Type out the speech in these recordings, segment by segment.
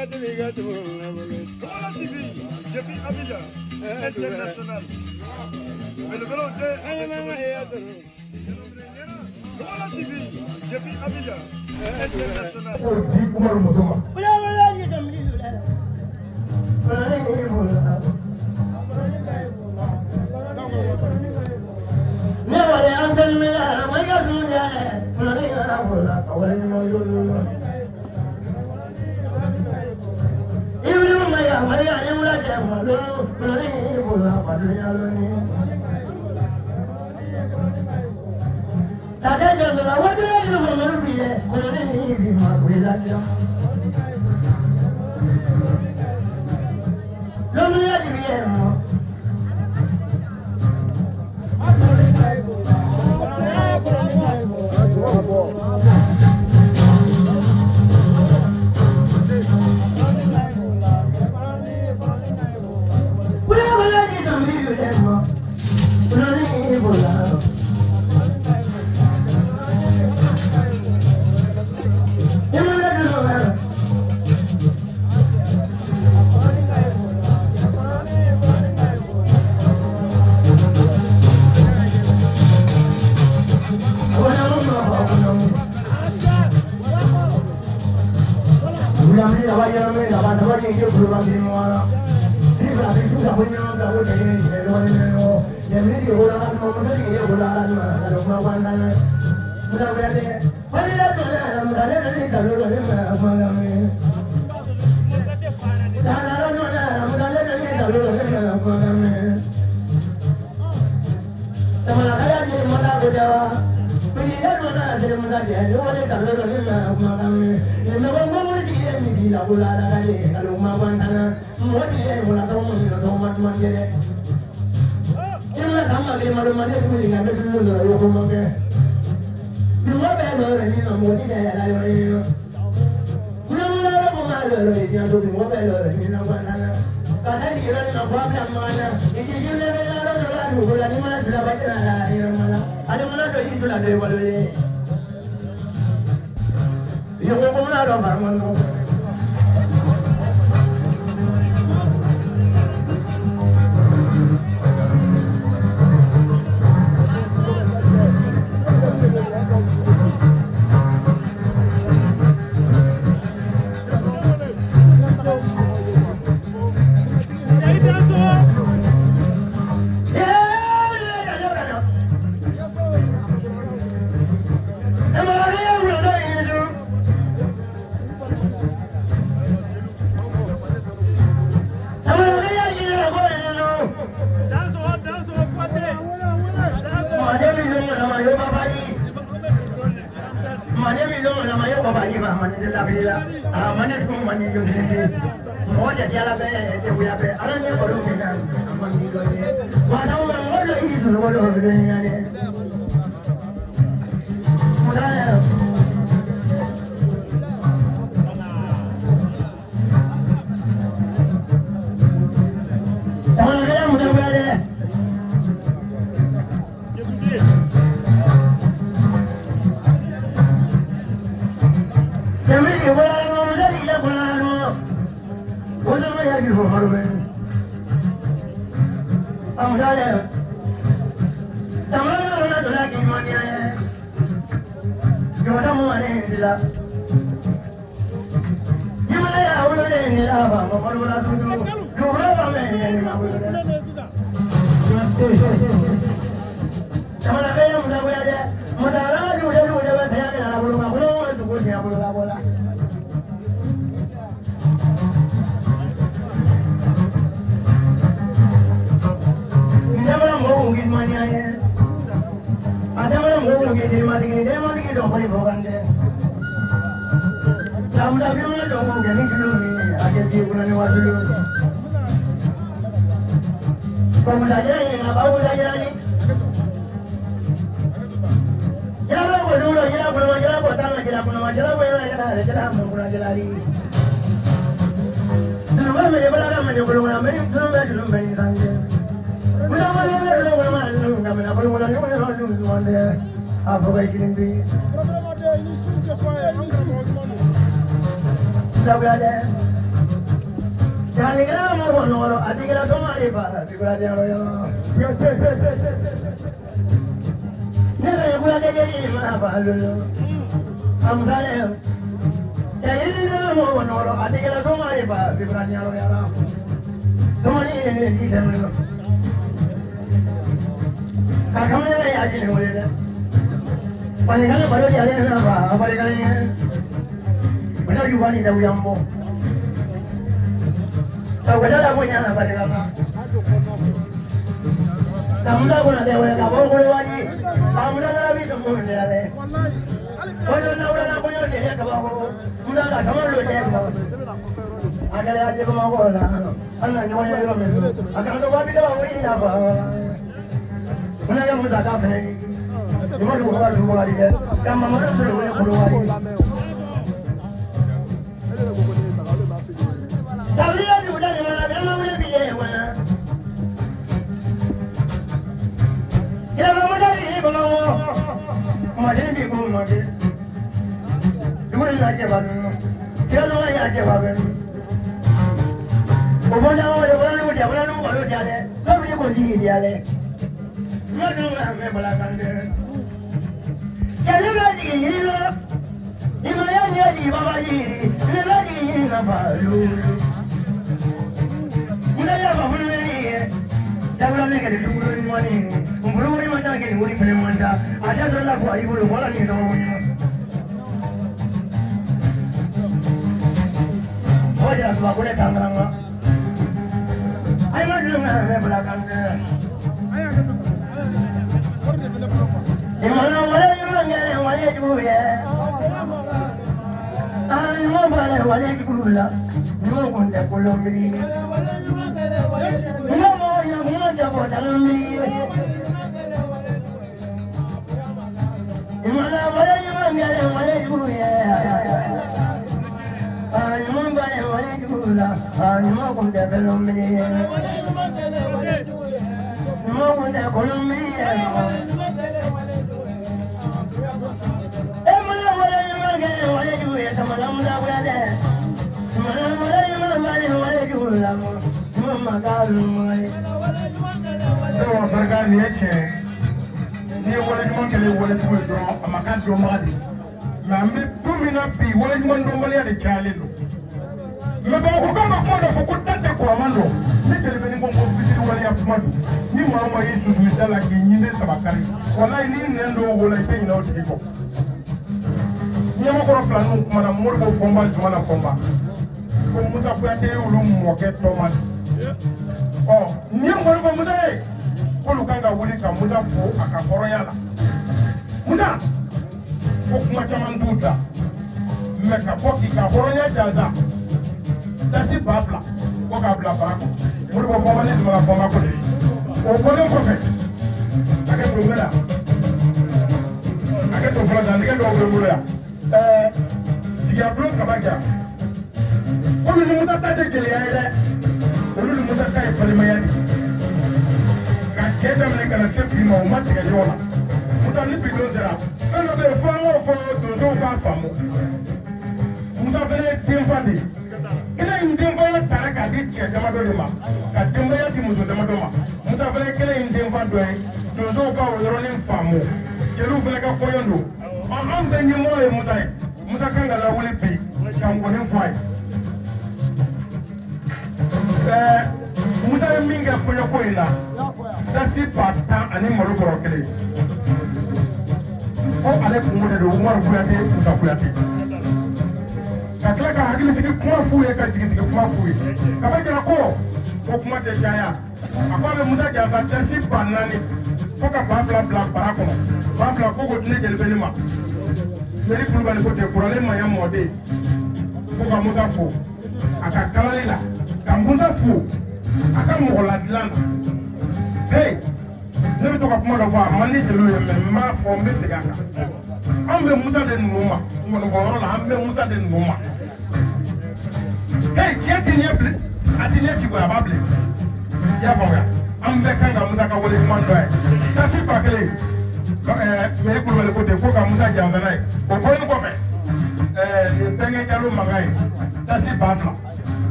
Togola TV, depuis Abidjan, international. Belebelew tɛ. Togola TV, depuis Abidjan, international. K'o di Umaru muso ma.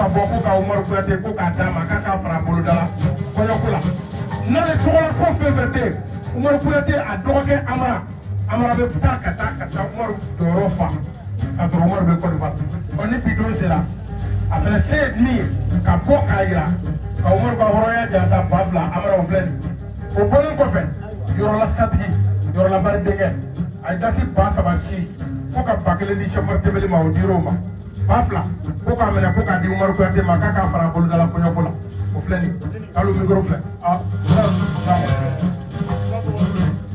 ka bɔ ko ka Umaru Kuyate ko k'a d'a ma k'a k'a fara a boloda la kɔɲɔko la. N'ale tɔgɔla ko fɛn fɛn bɛ yen, Umaru Kuyate a dɔgɔkɛ Amara, Amara bɛ taa ka taa ka taa Umaru jɔyɔrɔ fa k'a sɔrɔ Umaru bɛ Côte d'Ivoire. Ɔ ni bi don sera, a fana se ye min ye ka bɔ k'a yira ka Umaru ka hɔrɔnya jansa 2000. Amara o filɛ nin ye. O bɔlen kɔfɛ, yɔrɔla satigi yɔrɔla bari denkɛ, a ye dasi 3000 ci ko ka 1000 di Sɛkumaru Tebeli ma, o dir'o ma. 2000 ko k'a minɛ ko k'a di Umaru Kuyate ma k'a k'a fara a boloda la kɔɲɔko la, o filɛ nin ye. Kalo micro filɛ. Ah,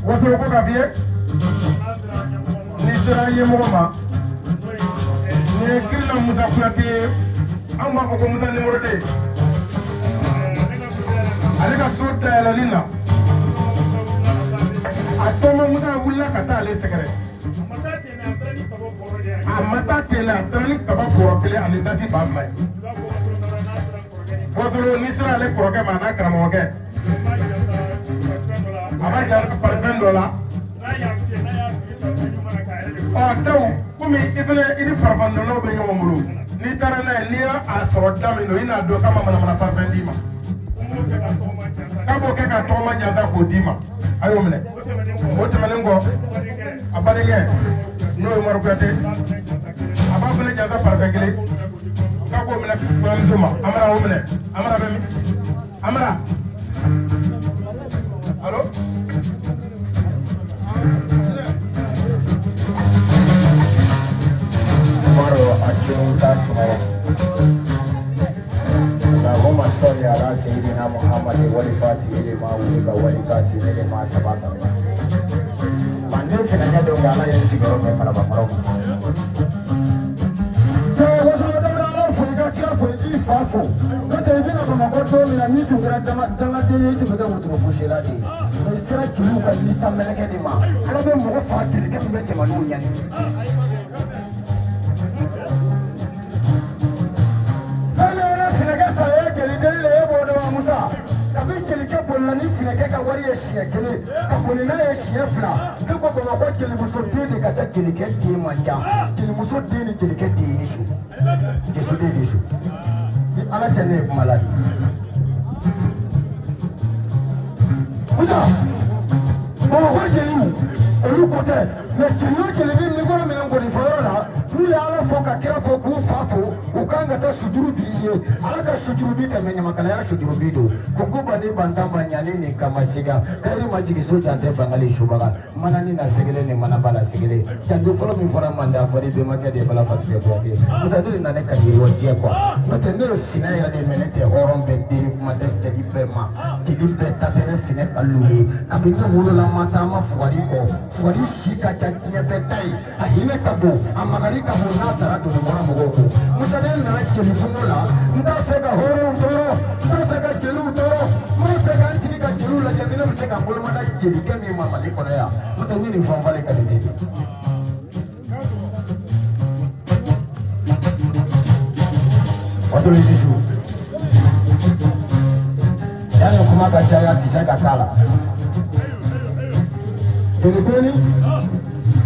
waso ko k'a f'i ye, n'i sera ɲɛmɔgɔ ma, nin ye Kirina Musa Kuyate ye, anw b'a fɔ ko Musa numéro 2. Ale ka so dayɛlɛli la, a tɔma Musa wulila ka taa ale sɛgɛrɛ. A ma taa ten dɛ, a taara ni kaba bɔrɔ kelen ani dasi 2000 ye. Wasolo, n'i sera ale kɔrɔkɛ ma a n'a karamɔgɔkɛ, a b'a jira parifɛn dɔ la. Ɔ daw komi i fɛnɛ i ni parifɛn dɔnnaw bɛ ɲɔgɔn bolo, n'i taara n'a ye, n'i y'a sɔrɔ da min don, i n'a dɔn k'a ma manamana parifɛn d'i ma, k'a b'o kɛ k'a tɔgɔma jansa k'o d'i ma, a y'o minɛ. O tɛmɛnen kɔ, a badenkɛ n'o ye Umaru Kuyate, a b'a fana jansa parifɛn kelen k'a k'o minɛ kɔɲɔmuso ma. Amara o minɛ. Amara bɛ min? Amara, alo. Umaru a cun ta sumaya. Allahumma salli ala sayyidina Muhammad wal fatihi lima wulika wal katimi lima sabaka. Manden fana ɲɛ dɔn Ala ye n sigiyɔrɔ bɛn Kalabankɔrɔ ma. Cɛ waso dawuda, Ala fo, i ka kira fo, i k'i fa fo. N'o tɛ i bɛna Bamakɔ don min na, n'i tun kɛra dangaden ye, i tun bɛ kɛ wotoro gosila de ye. Mɛ i sera jeliw ka nita mɛlɛkɛ de ma. Ala bɛ mɔgɔ faga jelikɛ min bɛ cɛmaninw ɲani. Fɛn min ye finɛkɛ sara ye jeliden le e b'o dɔn wa Musa? Kabi jelikɛ bolila ni finɛkɛ ka wari ye siɲɛ kelen, ka boli n'a ye siɲɛ fila, ne ko Bamakɔ jelimuso den de ka ca, jelikɛ den man ca. Jelimuso den ni jelikɛ den ye ni su. Jesu den ni su. Ni Ala cɛ ne ye kuma la de. Musa, Bamakɔ jeliw olu ko tɛ, mɛ jeli o jeli bɛ mikoro minɛ nkɔnifɔyɔrɔ la, n'u ye Ala fo ka kira fo k'u fa fo, u kan ka taa sujuru b'i ye. Ala ka sujuru bi tɛmɛ ɲamakalaya sujuru bi don. Kunko bani bantan ba ɲani ni kama siga kayiri ma jigin so jan tɛ bangali subaga manani na segele ni manaba la segele janjo fɔlɔ min fɔra mande a fɔra i bɛnbakɛ de ye Bala Fasike Kuyate. Musa de nana ne ka di wa diɲɛ kuwa. N'o tɛ ne ye finɛ yɛrɛ de mɛ, ne tɛ hɔrɔn bɛɛ deli kuma tɛ jeli bɛɛ ma. Jeli bɛɛ ta tɛ ne finɛ ka lu ye. Kabini ne wolola ma taa ma fugari kɔ, fugari si ka ca diɲɛ bɛɛ ta ye, a hinɛ ka bon, a makari ka bon, n'a sara doni bɔra mɔgɔw kɔ. Musa, ne nana jeli kungo la, n t'a fɛ ka hɔrɔnw tɔɔrɔ, n t'a fɛ ka jeliw tɔɔrɔ, n b'a fɛ ka n sigi ka jeliw lajɛ ni ne bɛ se ka n bolomada jelikɛ min ma Mali kɔnɔ yan. N'o tɛ n ye nin fanfalen ka di de. Waso i ni su. Yanni kuma ka caya kisɛ ka k'a la. Jelibeni,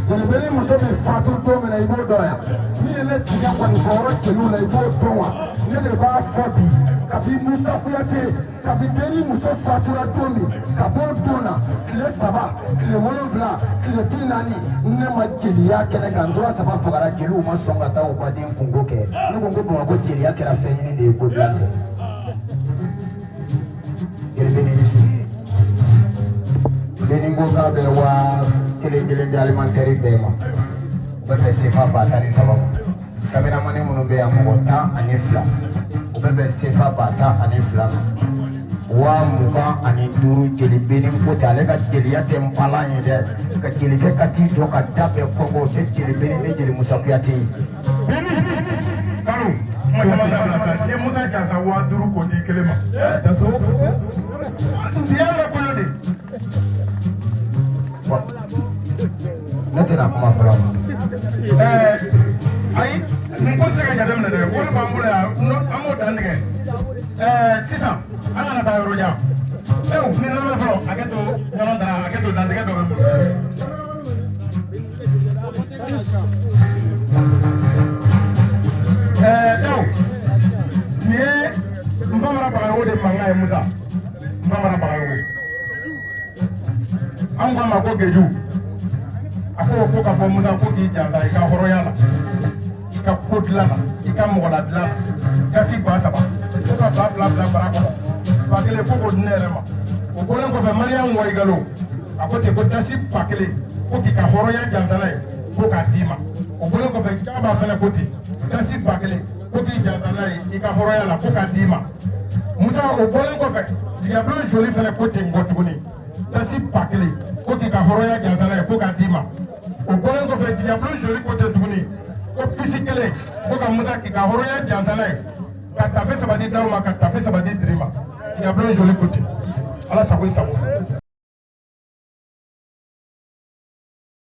jelibeni muso bɛ fatu don min na, i b'o dɔn yan. Min ye ne tigɛ kɔni fɔ yɔrɔ jeliw la, i b'o dɔn wa? Ne de b'a fɔ bi, kabi Musa Kuyate, kabi denni muso fatura don min, ka bɔ o don na, tile 3, tile 7, tile 40, ne ma jeliya kɛnɛ kan. N tora saba fagara, jeliw ma sɔn ka taa u baden kunko kɛ. Ne ko Bamakɔ jeliya kɛra fɛn ɲini de ye ko bila fɛ. Jelibeni ni su. Denni ko k'a bɛ 1000 kelen di alimentaire bɛɛ ma. O bɛ bɛn sefa 13 000 ma. Kameramani minnu bɛ yan mɔgɔ 12, o bɛ bɛn sefa 12 000 ma. 25 000 jelibeni ko tɛ, ale ka jeliya tɛ npalan ye dɛ. Ka jelikɛ ka t'i jɔ ka da bɛɛ kɔngɔ, o tɛ jelibeni ni jeli Musa Kuyate ye. Kalo kuma caman dabila sa. N ye Musa jansa 5000 k'o di kelen ma. Nin y'an ka kɔɲɔ de ye. Ne tɛna kuma fɔlɔ. Ayi, nin ko tɛ se ka jateminɛ dɛ, wari b'an bolo yan, an b'o dan tigɛ. Sisan an kana taa yɔrɔ jan. Ni lamɛn fɔlɔ, hakɛ to ɲɔgɔn dara, hakɛ to dantigɛ dɔ bɛ n bolo. Dawu, n'a ye Musa Famara Bagayogo an k'a ma ko Geju a ko ko ka fɔ Musa ko k'i jansa i ka hɔrɔnya la i ka ko dilan na i ka mɔgɔla dilan na gasi 3000 ko ka 2000 bila bara kɔnɔ 1000 ko k'o di ne yɛrɛ ma o bɔlen kɔfɛ Mariam Wayigalo a ko ten ko dasi 1000 ko k'i ka hɔrɔnya jansa n'a ye ko k'a d'i ma o bɔlen kɔfɛ Jaba fɛnɛ ko ten dasi 1000 ko k'i jansa n'a ye i ka hɔrɔnya la ko k'a d'i ma Musa o bɔlen kɔfɛ Jigabulon joli fɛnɛ ko ten kɔ tuguni dasi 1000 ko k'i ka hɔrɔnya jansa n'a ye ko k'a d'i ma o bɔlen kɔfɛ Jigabulon joli ko ten tuguni ko pisi 1 ko ka Musa k'i ka hɔrɔnya jansa n'a ye ka tafe 3 di daw ma ka tafe 3 di diri ma Jigabulon joli ko ten. Ala sago i sago.